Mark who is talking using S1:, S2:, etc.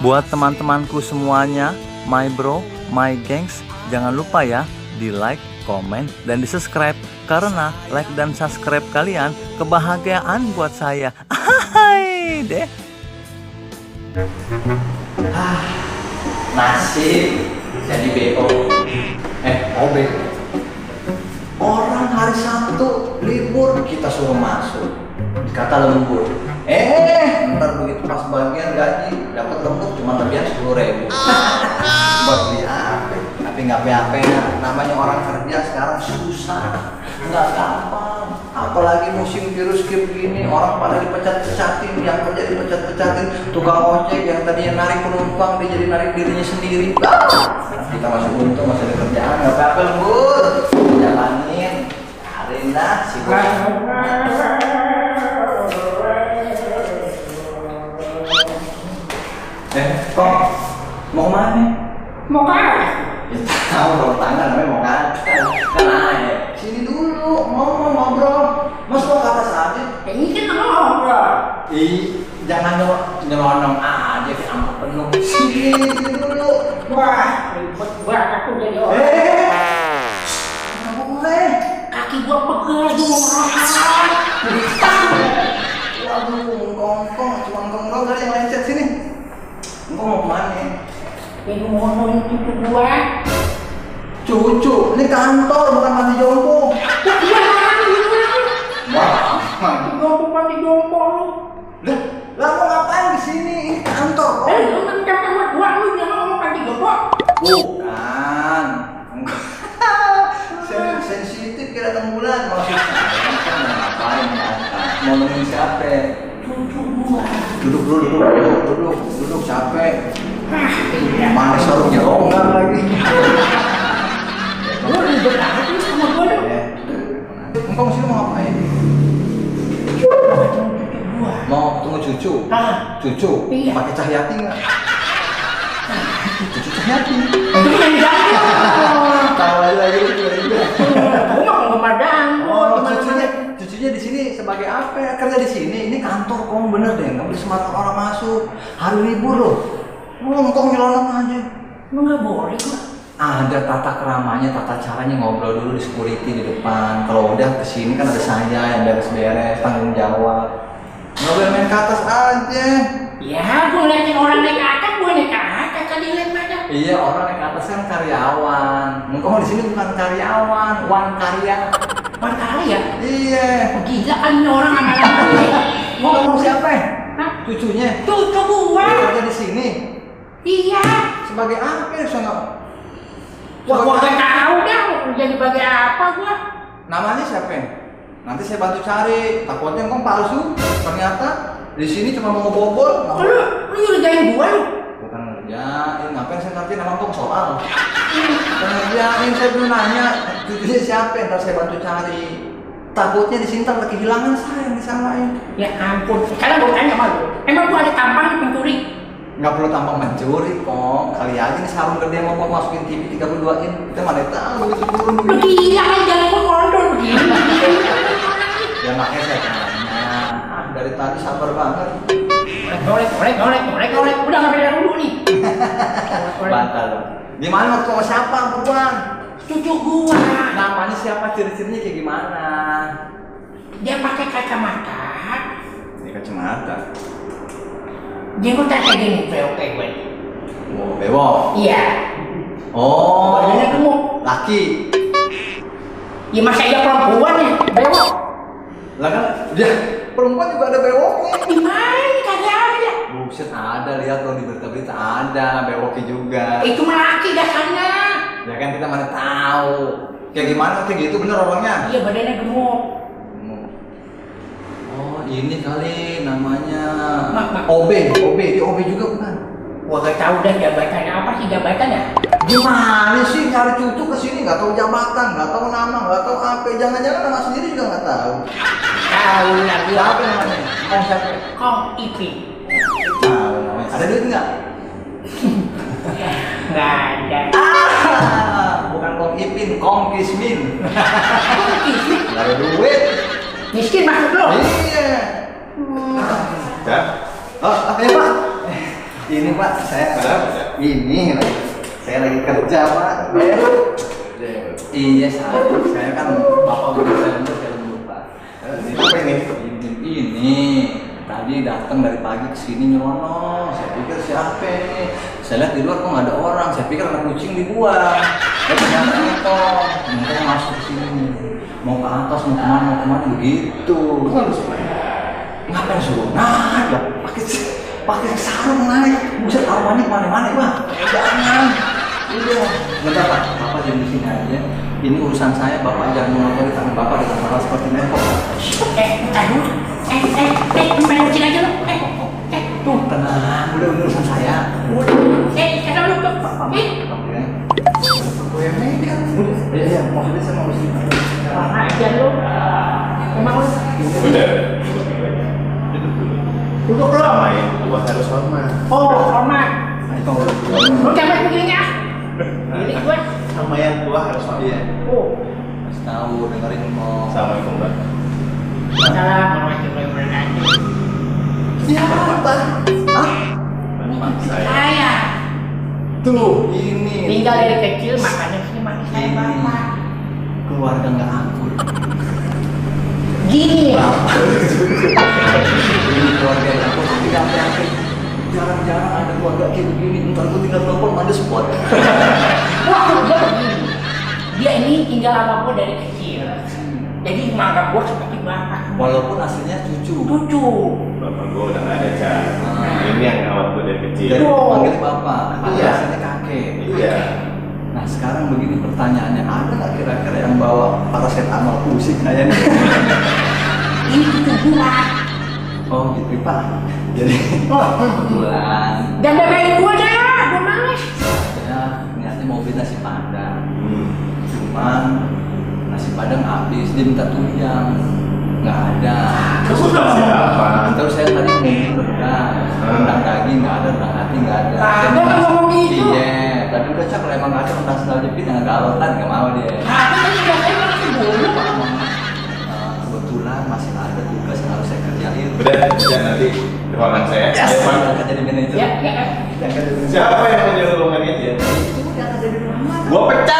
S1: Buat teman-temanku semuanya, my bro, my gengs, jangan lupa ya di like, komen, dan di subscribe. Karena like dan subscribe kalian kebahagiaan buat saya. Hai deh.
S2: Nasib jadi BO. OB. Orang hari Sabtu libur kita suruh masuk. Dikata lembur. Ntar begitu pas bagian gaji dapat lembur cuma lebihan 10.000. Buat beli apa? Tapi nggak PHP nya. Namanya orang kerja sekarang susah, nggak gampang. Apalagi musim virus kayak begini, orang pada dipecat-pecatin, yang kerja dipecat-pecatin, tukang ojek yang tadinya narik penumpang dia jadi narik dirinya sendiri. Kita masih untung masih ada kerjaan, nggak apa-apa lembur, jalanin, harin dah sibuk. Kok mau kemana?
S3: Mau kemana?
S2: Ya tahu kalau tangga namanya mau kan naik. Sini dulu, mau ngobrol. Mas mau ke atas aja?
S3: Ini kan ngobrol.
S2: Jangan nyelonong aja ke angkot penuh. Sini dulu.
S3: Wah, ribet banget aku jadi orang.
S2: Nggak boleh.
S3: Kaki gua pegel lagi mau makan.
S2: Waduh, ngkong, cuma ngkong kali yang lecet sini. Engkau mau kemana?
S3: Ini mau ngomongin cucu gua.
S2: Cucu, ini kantor bukan mandi jompo. Wah,
S3: Mandi jompo lu.
S2: lah mau ngapain di sini? Ini kantor.
S3: Lu mencap sama gua, lu jangan ngomong mandi jompo.
S2: Bukan. Sensitif kayak datang bulan. Maksudnya mau ngapain? Mau nemuin siapa?
S3: Cucu gua.
S2: Duduk, capek. Mana sarungnya longgar lagi.
S3: Lu ribet banget lu sama gua lu.
S2: Engkau kesini mau ngapain?
S3: Cucu gua.
S2: Mau ketemu cucu? Cucu?
S3: Iya.
S2: Pakai Cahyati nggak? Cucu Cahyati.
S3: Itu yang jauh.
S2: Tahu lagi juga.
S3: Gua mau ngemadang.
S2: Cucunya di sini sebagai apa? Kerja di sini. Ini kantor kamu bener deh. Nggak boleh sembarang orang masuk. Hari libur loh. Engkau nyelonong aja.
S3: Lu nggak boleh gua.
S2: Ada tata keramanya, tata caranya ngobrol dulu di security di depan. Kalau udah kesini kan ada saya yang beres-beres, tanggung jawab. Nggak boleh main ke atas aja.
S3: Ya, gua ngeliatin orang naik ke atas, gua naik ke atas tadi lihat mana.
S2: Iya, orang naik ke atas kan karyawan. Engkau di sini bukan karyawan, wan karya.
S3: Wan karya?
S2: Iya.
S3: Gila kan ini orang anak-anak ini.
S2: Mau ketemu siapa?
S3: Hah?
S2: Cucunya.
S3: Cucu gua.
S2: Dia kerja di sini.
S3: Iya.
S2: Sebagai apa ya? Saya nggak.
S3: Gua nggak tahu dah jadi bagian apa gua.
S2: Namanya siapa? Nanti saya bantu cari. Takutnya engkau palsu. Ternyata di sini cuma mau ngebobol.
S3: Lu ngerjain gua lu.
S2: Bukan ngerjain. Ngapain saya ngerti nama engkau soal? Bukan ngerjain. Saya belum nanya. Cucunya siapa? Ntar saya bantu cari. Takutnya di sini ntar kehilangan saya yang disalahin.
S3: Ya ampun. Sekarang gua tanya sama lu. Emang gua ada tampang di pencuri?
S2: Nggak perlu tampang mencuri kok. Kali aja nih sarung gede mau masukin TV 32 in. Kita mana tahu begitu turun.
S3: Lu gila kan jangan gua ngondol begini.
S2: Ya makanya saya tanya. Dari tadi sabar banget.
S3: Ngorek. Udah nggak beda dulu nih.
S2: Bantal loh. Gimana mau ketemu siapa buruan?
S3: Cucu gua.
S2: Namanya siapa, ciri-cirinya kayak gimana?
S3: Dia pakai kacamata.
S2: Ini kacamata.
S3: Jenggotnya kayak gini, bewok kayak gue.
S2: Oh, bewok.
S3: Iya.
S2: Oh,
S3: Badannya gemuk.
S2: laki.
S3: Ya masa iya perempuan ya, bewok.
S2: Lah kan dia perempuan juga ada bewoknya.
S3: Di mana kagak ada.
S2: Buset, ada, lihat dong di berita-berita ada bewoknya juga.
S3: Itu melaki dasarnya.
S2: Ya kan kita mana tahu. Kayak gimana kayak gitu bener orangnya?
S3: Iya badannya gemuk.
S2: Oh, ini kali namanya
S3: Mak.
S2: OB, dia OB juga bukan?
S3: Gua gak tahu dah jabatannya apa sih jabatannya.
S2: Gimana sih cari cucu ke sini nggak tahu jabatan, nggak tahu nama, nggak tahu apa, jangan-jangan nama sendiri juga nggak tahu.
S3: Tahu lagi
S2: Siapa namanya? Kong siapa?
S3: Kong Ipin.
S2: Tahu namanya. Ada duit nggak?
S3: Nggak ada.
S2: Bukan Kong Ipin, Kong Kismin.
S3: Kong Ipin.
S2: Nggak ada duit.
S3: Miskin maksud lo?
S2: Iya. Ya. Oh, ya Pak. Ini Pak, ini saya lagi kerja Pak. Iya saya kan bapak udah saya lembur Pak.
S4: Apa ini?
S2: Ini tadi datang dari pagi ke sini nyelonong. Saya pikir siapa ini? Saya lihat di luar kok nggak ada orang. Saya pikir anak kucing dibuang. Ternyata itu masuk ke sini. Mau ke atas, mau kemana begitu. Ngapain suruh naik lah? Pakai sarung naik. Buset arwahnya kemana-mana Pak. Jangan. Udah. Bentar Pak, Bapak jangan di sini aja. Ini urusan saya, Bapak jangan mengotori tangan Bapak dengan hal seperti ini kok.
S3: Aduh. Main kucing aja lo.
S2: Tuh, tenang. Udah urusan saya.
S3: Kata lu tuh.
S2: Gue yang megang. Iya, maksudnya saya mau ke sini.
S3: Mana aja lu. Emang lu.
S4: Udah.
S3: Duduk lu.
S4: Main tua harus hormat.
S3: Oh, hormat.
S2: Itu.
S3: Lu capek begininya. Ini gue.
S4: Sama yang tua harus hormat.
S2: Iya.
S3: Oh.
S2: Kasih tahu, dengerin kok.
S4: Assalamualaikum Mbak.
S3: Salam warahmatullahi wabarakatuh.
S2: Siapa? Hah?
S4: Bapak saya.
S3: Saya
S2: Tuh, ini.
S3: tinggal dari kecil makanya sini manggil saya bapak.
S2: Keluarga nggak akur.
S3: Gini ya.
S2: Ini keluarga yang akur. Tidak yakin. Jarang-jarang ada keluarga kayak begini. Ntar gue tinggal telepon ada spot.
S3: Wah, dia begini. Dia ini tinggal sama gue dari kecil. Jadi menganggap gue seperti bapak.
S2: Walaupun aslinya cucu.
S3: Cucu.
S4: Bapak gue udah nggak ada Cak. Ini yang ngawat gue dari kecil.
S2: Jadi
S3: Oh.
S2: panggil bapak.
S4: Iya.
S2: Aslinya kakek.
S4: Iya.
S2: Nah sekarang begini pertanyaannya, ada nggak kira-kira yang bawa paracetamol pusing kayaknya?
S3: Ini cucu gue.
S2: Oh gitu Pak. Jadi kebetulan
S3: Dan bebek gue dah, gue males.
S2: saya niatnya mau beli nasi padang. Cuman nasi padang habis, dia minta tunjang. Nggak ada.
S4: Kamu tahu siapa?
S2: Terus saya tadi mau rendang daging nggak ada, rendang hati nggak ada.
S3: Ada kan ngomong gitu.
S2: Iya, tapi udah cak kalau emang nggak ada rendang sendal jepit yang galotan nggak mau dia.
S3: Tapi tadi saya masih dulu.
S2: Kebetulan masih ada tugas yang harus saya kerjain.
S4: Udah nanti di ruangan saya.
S2: Yes,
S4: Ayo, Pak.
S2: yang kerja di manajer.
S3: Ya.
S2: Yang kerja di
S4: Siapa yang mau jadi ruangan itu ya?
S2: Itu yang kerja di rumah.
S4: Gua pecat